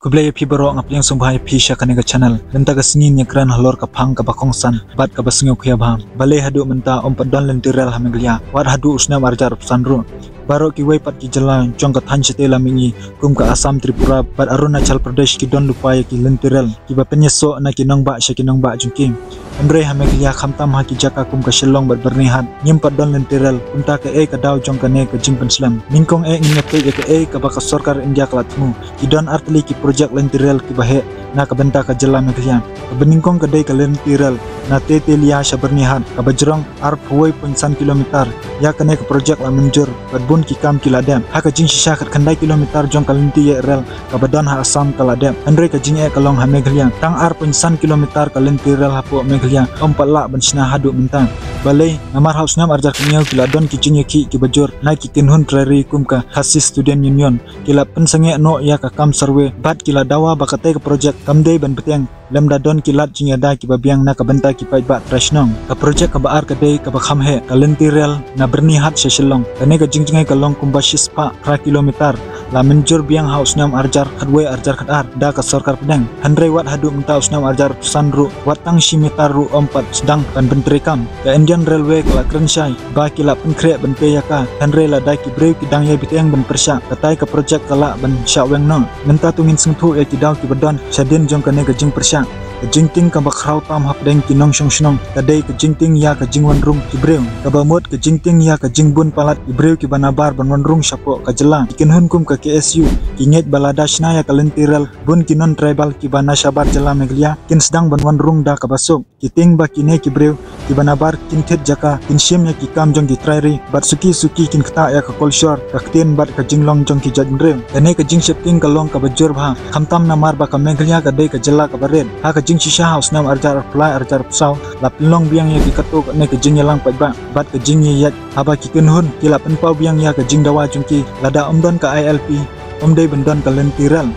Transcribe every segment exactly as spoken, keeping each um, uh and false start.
Khublei ïa phi baroh, nga pdiang sngewbha ïa phi sha kane ka channel. Mynta ka sngi ngin ïakren halor ka phang kaba kongsan bad kaba sngewkhia bha. Balei haduh mynta ym pat don lynti rel ha Meghalaya, wat haduh u snem arhajar arphew san ruh. Baroh kiwei pat ki jylla jong ka thaiñ shatei lam mihngi kum ka Assam, Tripura bad Arunachal Pradesh ki don lypa ïa ki lynti rel kiba pynïasoh na ki nongbah sha ki nongbah jong ki. Hynrei ha Meghalaya, khamtam ha ki jaka kum ka Shillong bad Byrnihat, ngim pat don lynti rel. Kumta kaei ka daw jong kane ka jingpynslem? Nyngkong eh ngin ïa peit ïa kaei kaba ka sorkar India ka la thmu. Ki don artylli ki projek lynti rel kiba heh na ka bynta ka jylla Meghalaya. Kaba nyngkong ka dei ka lynti rel na Tetelia sha Byrnihat, kaba jrong arphew wei point san kilometer. Ïa kane ka projek la mynjur bad bun ki kam ki la dep. Ha ka jingshisha, khatkhyndai kilometer jong ka lynti ïeh rel kaba don ha Assam ka la dep. Hynrei ka jingeh ka long ha Meghalaya, tang ar point san kilometer ka lynti rel hapoh Meghalaya ym pat lah ban shna haduh mynta. Balei? Namar ha u snem arhajar khathynñiew ki la don ki jingïakhih kiba jur na ki kynhun trai ri kum ka Khasi Student Union. Ki la pynsangeh noh ïa ka kam survey bad ki la dawa ba katei ka projek kam dei ban bteng lymda don ki lad jingïada kiba biang na ka bynta ki paidbah trai shnong. Ka projek kaba ar ka dei kaba kham heh, ka lynti rel na Byrnihat sha Shillong. Kane ka jingjngai ka long kumba shispah phra kilometer. La mynjur biang ha u snem arhajar khatwei, arhajar khatar da ka sorkar pdeng. Hynrei wat haduh mynta u snem arhajar arphew san ruh, wat tang shi meter ruh ym pat sdang ban pyntreikam. Ka Indian Railway ka la kren shai ba ki la pynkhreh ban pei ïa ka, hynrei lada ki briew ki dang ïai bteng ban pyrshah, katai ka projek ka lah ban shah weng noh. Mynta to ngin sngewthuh ïa ki daw kiba don shadien jong kane ka jingpyrshah. Ka jingtieng kaba khraw tam hapdeng ki nongshong shnong ka dei ka jingtieng ïa ka jingwan rung ki briew. Kaba mut, ka jingtieng ïa ka jingbun palat ki briew kiba nabar ban wan rung shapoh ka jylla. Ki kynhun kum ka K S U ki ngeit ba lada shna ïa ka lynti rel, bun ki non-tribal kiba na shabar jylla Meghalaya kin sdang ban wan rung da kaba suk. Ki tieng ba kine ki briew kiba nabar kin thied jaka, kin shim ïa ki kam jong ki trai ri bad suki suki kin ktah ïa ka kolshor, ka ktien bad ka jinglong jong ki jaitbynriew. Kane ka jingsheptieng ka long kaba jur bha, khamtam namar ba ka Meghalaya ka dei ka jylla kaba rit. Ha ka jingshisha, ha u snem arhajar arphew lai, arhajar arphew saw, la pynlong biang ïa ki katto katne ka jingïalang paidbah bad ka jingïaid haba ki kynhun ki la pynpaw biang ïa ka jingdawa jong ki, lada ym don ka I L P, ym dei ban don ka lynti rel.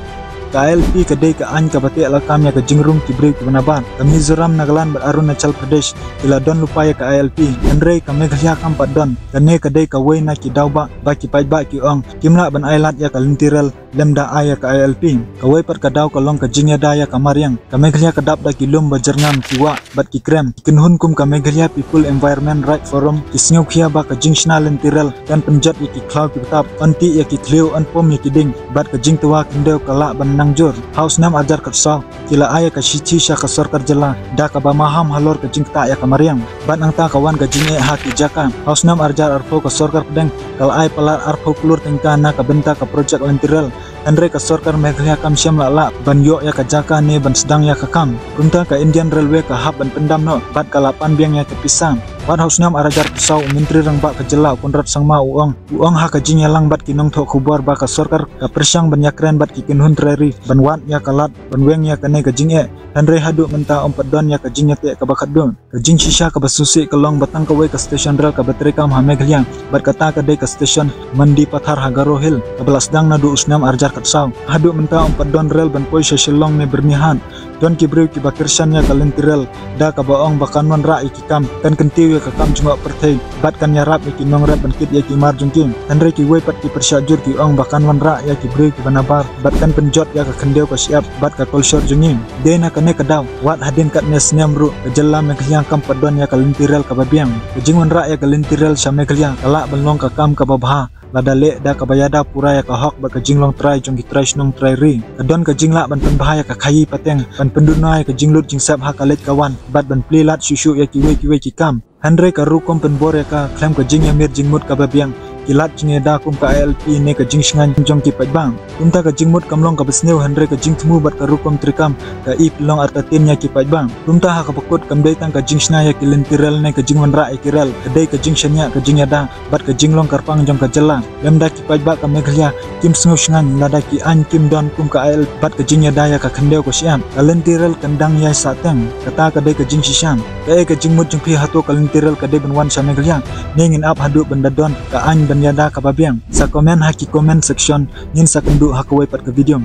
Ka I L P ka dei ka aiñ kaba teh lakam ïa ka jingrung ki briew kiba nabar. Ka Mizoram, Nagaland bad Arunachal Pradesh ki la don lypa ïa ka I L P, hynrei ka Meghalaya kam pat don. Kane ka dei kawei na ki daw ba, ba ki paidbah ki ong kim lah ban ailad ïa ka lynti rel lymda ai ïa ka I L P. Kawei pat ka daw ka long ka jingïada ïa ka mariang. Ka Meghalaya ka dap da ki lum ba jyrngam, ki wah bad ki krem. Ki kynhun kum ka Meghalaya People Environment Right Forum ki sngewkhia ba ka jingshna lynti rel kan pynjot ïa ki khlaw kiba tap, yn tih ïa ki khliew, yn pom ïa ki dieng bad ka jingtwa khyndew ka lah ban nang jur. Ha u snem arhajar khatsaw ki la ai ïa ka shithi sha ka sorkar jylla da kaba maham halor ka jingktah ïa ka mariang. Bad nangta ka wan ka jingeh ha ki jaka. Ha u snem arhajar arphew ka sorkar pdeng ka la ai palat arphew klur tyngka na ka bynta ka projek lynti rel. Hynrei ka sorkar Meghalaya kam shym la lah ban ïoh ïa ka jaka ne ban sdang ïa ka kam. Kumta ka Indian Railway ka hap ban pyndam noh bad ka la pan biang ïa ka pisa. Wat ha u snem arhajar khatsaw, u Myntri Rangbah ka jylla, u Conrad Sangma, u ong, u ong ha ka jingïalang bad ki nongthoh khubor ba ka sorkar ka pyrshang ban ïakren bad ki kynhun trai ri ban wad ïa ka lad ban weng ïa kane ka jingeh. Hynrei haduh mynta ym pat don ïa ka jingïateh kaba khatduh. Ka jingshisha kaba sngewsih ka long ba tang kawei ka station rel kaba treikam ha Meghalaya, bad kata ka dei ka station Mandipathar ha Garo Hills, kaba la sdang naduh u snem arhajar khatsaw. Haduh mynta ym pat don rel ban poi sha Shillong ne Byrnihat. Don ki briew kiba kyrshan ïa ka lynti rel da kaba ong ba kan wanrah ïa ki kam, kan kyntiew ïa ka kam jngoh pyrthei bad kan ïarap ïa ki nongrep ban kit ïa ki mar jong ki. Hynrei kiwei pat ki pyrshah jur ki ong ba kan wanrah ïa ki briew kiba nabar bad kan pynjot ïa ka khyndew ka shyiap bad ka kolshor jong ngi. Dei na kane ka daw, wat hadien katne snem ruh, ka jylla Meghalaya kam pat don ïa ka lynti rel kaba biang. Ka jingwanrah ïa ka lynti rel sha Meghalaya ka lah ban long ka kam kaba bha lada leh da kaba ïada pura ïa ka hok bad ka jinglong trai jong ki trai shnong trai ri. Ka don ka jinglah ban pynbha ïa ka khaïi pateng, ban pynduna ïa ka jinglut jingsep ha ka leit ka wan bad ban plie lad shuh shuh ïa kiwei kiwei ki kam. Hynrei ka rukom pynbor ïa ka khlem ka jingïamir jingmut kaba biang, ki lad jingïada kum ka I L P ne ka jingshngaiñ jong ki paidbah. Kumta ka jingmut kam long kaba sniew, hynrei ka jingthmu bad ka rukom treikam ka i pynlong artatien ïa ki paidbah. Kumta ha kaba kut, kam dei tang ka jingshna ïa ki lynti rel ne ka jingwanrah ïa ki rel, ka dei ka jingshaniah ka jingïada bad ka jinglong kyrpang jong ka jylla. Lymda ki paidbah ka Meghalaya kim sngew shngaiñ lada ki aiñ kim don kum ka I L P bad ka jingïada ïa ka khyndew ka shyiap, ka lynti rel kan dang ïai sahteng. Kata ka dei ka jingshisha. Kaei ka jingmut jong phi, hato ka lynti rel ka dei ban wan sha Meghalaya ne ngin ap haduh ban da don ka aiñ ban ïada kaba biang? Sa comment ha ki comment section, ngin sa kynduh ha kawei pat ka video.